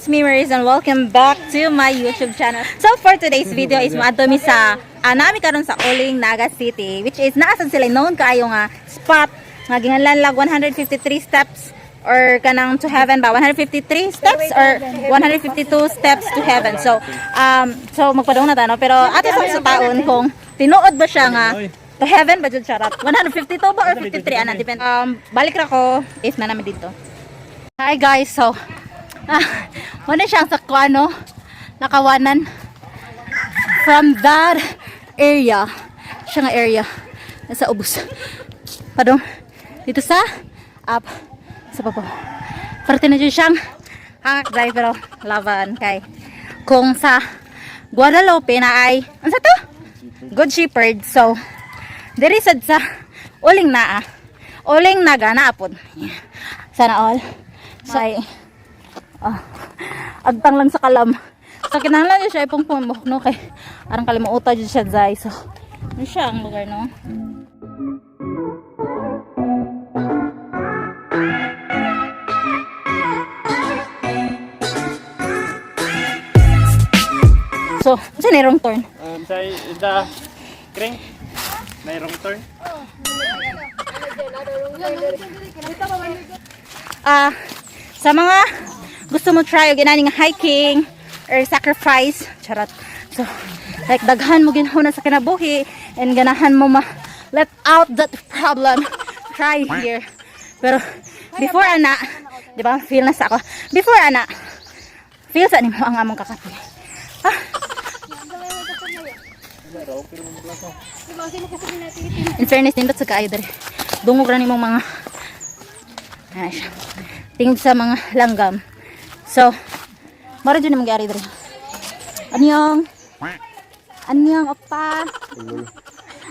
It's me, Maris, and welcome back to my YouTube channel. So for today's video is moadto mi sa nami karon sa Uling, Naga City, which is naa sad sila known kaayo nga spot nga ginganlan lag 153 steps or kanang to heaven ba, 153 steps or 152 steps to heaven. So magpadung na ta, no? Pero ato sa taon kung tinuod ba siya nga to heaven ba jud, charot. 152 ba or 53 ana, depende. Balik ra ko if na namin dito. Hi guys, so wala siyang sa ano, nakawanan from that area. Siya nga area nasa ubos. Padong dito sa up sa papo. Parte na dyan siyang hangak drive, pero laban kay kung sa Guadalupe na ay ano sa to? Good Shepherd. So diri sad sa Uling naa. Uling Naga naa pod. Sana all. So, ay, agtang lang sa kalam. So, kinahanglan niya siya ipong pumbuhok, no? Kay, arang kalimutan dyan siya, Zay. So, ano siya ang lugar, no? So, saan na wrong turn? Sa the kring may wrong turn. Sa mga gusto mo try og inani nga hiking or sacrifice, charot. So, like daghan mo ginahuna sa kinabuhi and ganahan mo ma let out that problem, try here. Pero before ana, di ba, feel na sa ako. Before ana, feel sa nimo ang among kakapoy. Ah. In fairness, nindot sa kaayo diri. Dungog ra nimong mga ano siya. Tingog sa mga langgam. So, mara dyan namang gyari diri. Anyong. Anyong opa.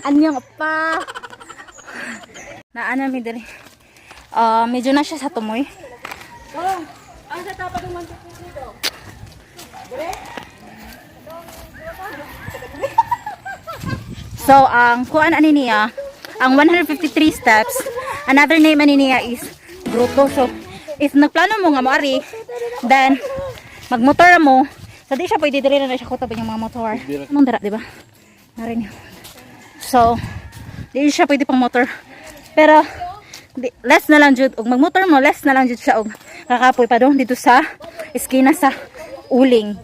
Anyong opa. Naana mi diri. Ah, medyo na siya sa tumoy. So, ang kuan ani niya, ang 153 steps, another name ani niya is Grotto. So, if nagplano mo nga moari, then magmotor mo. So, di siya pwede diri na siya kutob yung mga motor. Anong dira, di ba? Narin yun. So, di siya pwede pang motor. Pero, di, less na lang jud og magmotor mo, less na lang jud siya og kakapoy pa doon dito sa eskina sa Uling.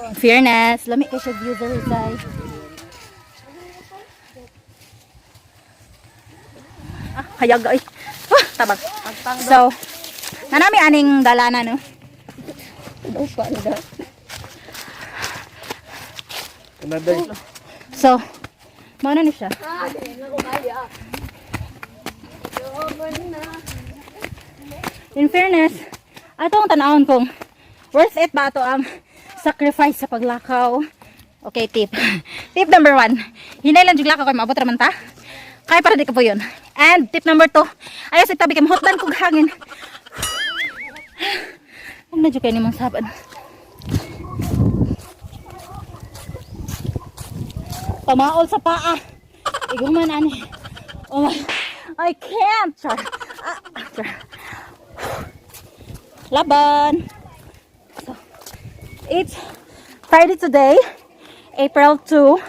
In fairness, lami kay siya view diri, guys. Ah, hayag ay. Ah, tabag. So, nanami aning dalana, no? Another. So, mao na ni siya. In fairness, ato ang tanawon kung worth it ba ato ang sacrifice sa paglakaw. Okay, tip. Tip number 1. Hinay lang jud lakaw kay maabot ra man ta. Kaya para di ka po yun. And tip number 2, ayaw sa tabi kay mahutdan kog hangin. Huwag na jud kay nimong saban. Pamaol sa paa. Iguman ani. Oh my, I can't. Char. Ah, char. Laban. So, it's Friday today, April 2.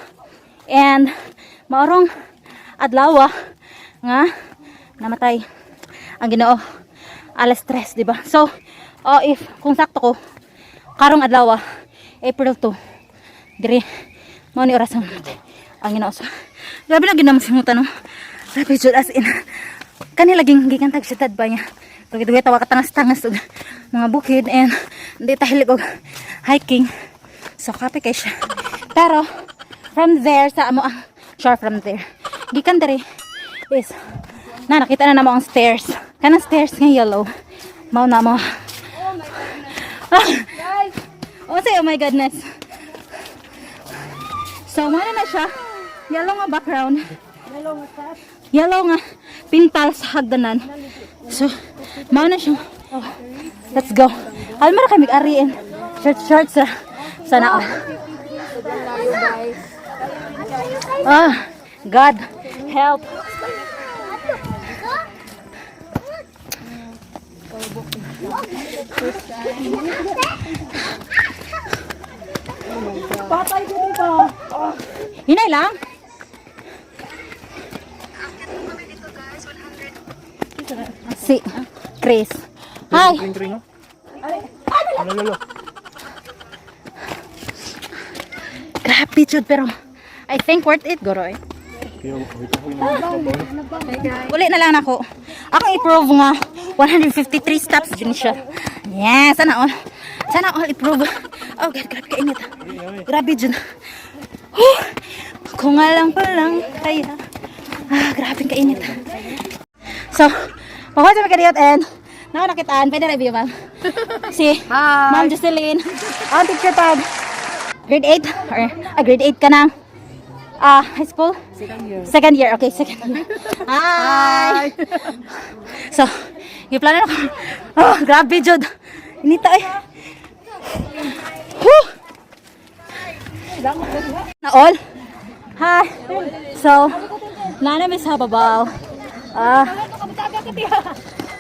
And maorong adlaw nga namatay ang Ginoo alas 3, di ba? So, oh, if kung sakto ko karong adlaw, April 2, diri mao ni oras ang namatay ang Ginoo. So, grabe na ginamsimutan, no. Grabe jud, as in kani laging gikan tag syudad ba niya. Dugay-dugay tawa ka tangas-tangas og mga bukid and hindi ta hilig og hiking. So kape kay siya. Pero from there sa amo ang sure from there. Gikan diri is na nakita na namo ang stairs. Kanang stairs nga yellow. Mao na mo. Ah. Oh, say, oh my goodness. So, mao na siya. Yellow nga background. Yellow nga pintal sa hagdanan. So, mao na siya. Oh, let's go. Alma ra kay mig-ariin. Short short sa sana all. Ah, God help. Patay ko dito. Hinay lang. Si Chris. Hi. Kring, kring, oh. Ano, lolo? Grabe jud, pero I think worth it guro eh. Uli na lang nako. Akong i-prove nga 153 steps din siya. Yeah, sana all. Sana all i-prove. Oh God, grabe kainit. Grabe jud. Huh! Kung alam ko lang kaya. Ah, grabe kainit. So, pakuha sa mga and nako nakitaan, pwede review, ma'am. Si Ma'am Jocelyn. Ang teacher pag grade 8 or grade 8 ka na. Ah, high school? Second year. Second year, okay, second year. Hi. So, yung plano na. Oh, grabe jud. Inita eh. Whew! Na all. Hi. So, nana mi sa babaw. Ah,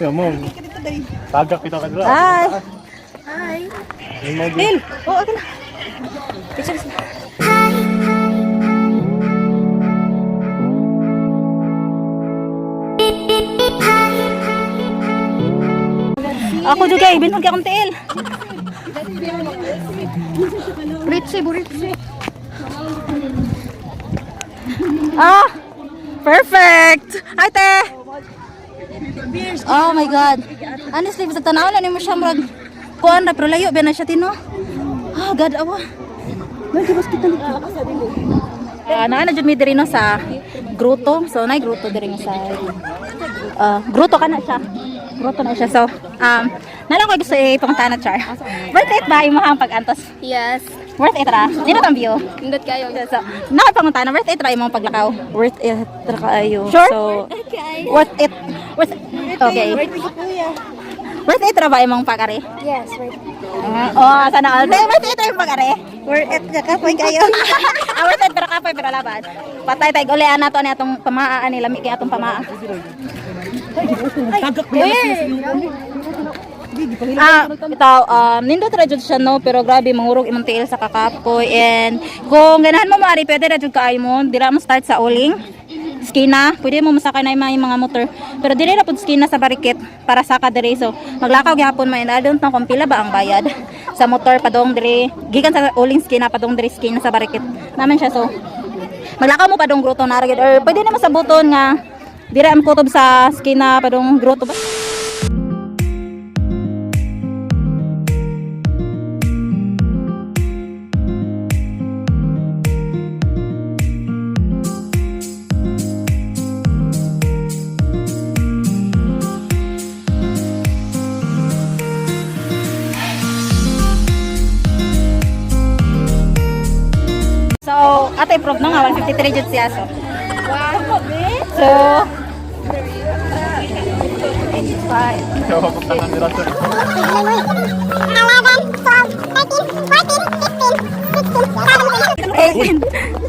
Yo, mo. Tagak kita ka dira. Hi. Yung mga Bill. Oh, okay na. Picture sila. Ako juga, binhog akong tiil. Buritsi, buritsi. Ah, perfect. Hi, te. Oh my God. Honestly, basta tanaw na nimo siya murag kuan ra pero layo ba na siya tino. Ah, God awa. Ah, naa na jud mi diri no sa grotto. So nay grotto diri nga sa grotto ka na siya. Grotto na siya. So, nalang ko gusto ipunta na char. Worth it ba imong pag-antos? Yes. Worth it ra. Nindot ang view. Nindot kayo. So, nakapangunta na worth it ra imong paglakaw. Worth it ra kaayo. Sure? So, Worth it. Worth Okay. Worth it ra ba imong pag-ari? Yes, right. Oh, sana all. Te, worth it ra imong pag-ari. Worth it ka kapoy kayo. Ah, worth it pero kapoy pero laban. Patay tay uli ana to ni atong pamaa ani lami kay atong pamaa. Ah, ito, nindot ra jud siya no, pero grabe mangurog imong tiil sa kakapoy and kung ganahan mo maari pwede ra jud kaayo mo, dira mo start sa uling skina, pwede mo masakay na yung mga motor. Pero dili ra pud skina sa barikit para saka diri. So maglakaw gihapon mo and I don't know kung pila ba ang bayad sa motor padong diri gikan sa uling skina padong diri skina sa barikit. Naman siya, so maglakaw mo padong grotto na ra gyud or pwede naman sa buton nga dira ang kutob sa skina padong grotto ba. So, ate improve no nga 153 jud siya so. So, Kaya pagtanan nila sir. 18,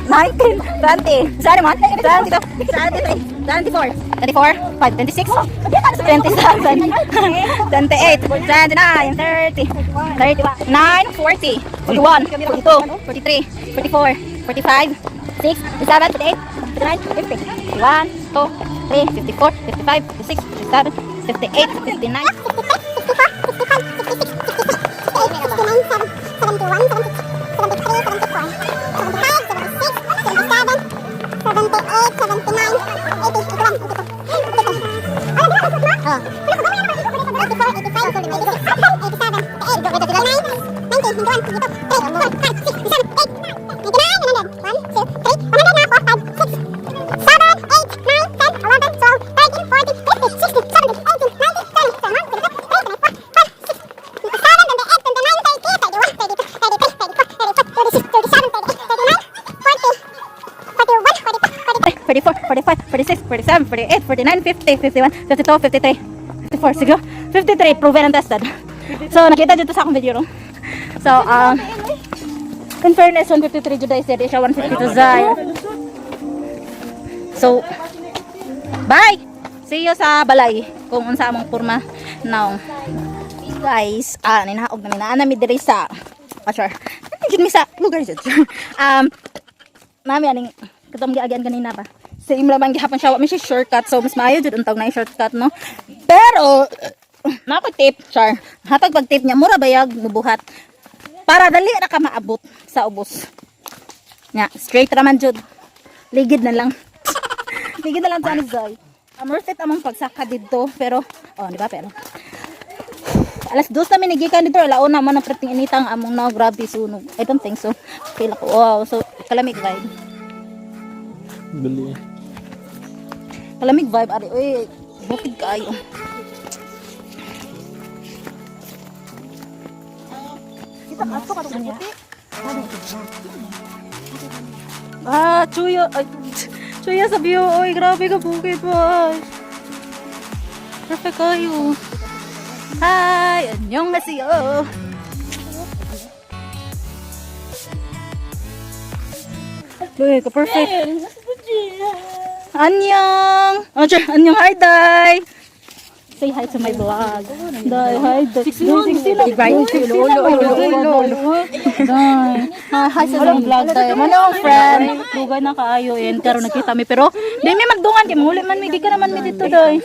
19, 20, 21, 22, 23, 24, 24, 5, 26, 27, 28, 29, 30, 31, 9, 40, 41, 42, 43, 44, 45, 6, 7, 8, 9, 50, 1, 2, 3, 54, 55, 56, 57, 58, 59, 44, 45, 46, 47, 48, 49, 50, 51, 52, 53, 54, siguro. 53, proven and tested. So, nakita dito sa akong video, no? So, in fairness, 153 Juday said, siya 152 Zay. So, bye! See you sa balay, kung unsa among porma now. Guys, ninaog na mi naa mi diri sa sure. Jud mi sa lugar jud. Nami aning katong giagyan kanina ba. Same ra man gihapon siya, wa mi siya shortcut. So mas maayo jud untag na shortcut, no. Pero na ako tip, char. Hatag pag tip niya mura bayag mubuhat. Para dali ra ka maabot sa ubos. Nya, straight ra man jud. Ligid na lang. Ligid na lang sa ano, Zoy. Worth it among pagsaka didto, pero oh, di ba, pero 2:00 namin nagikan dito, alauna man ang prating initang among na, grabe sunog. I don't think so. Okay lang ko. Wow, so kalamig vibe. Bili. Kalamig vibe ari. Uy, bukid kaayo. Kita ka ato puti. Ah, chuya. Ay, chuya sa view. Uy, grabe ka bukid ba. Perfect kayo. Hi, annyeonghaseyo. Uy, ka perfect. Annyeong! Oh, sure. Annyeong, hi, Day! Say hi to my vlog. Day, hi, Day. 16 Right? Day. Hi, hi sa among vlog, Day. Manong friend. Lugay na kaayo and karon nakita mi pero di mi magdungan kay muli man mi di ka naman mi dito, Day.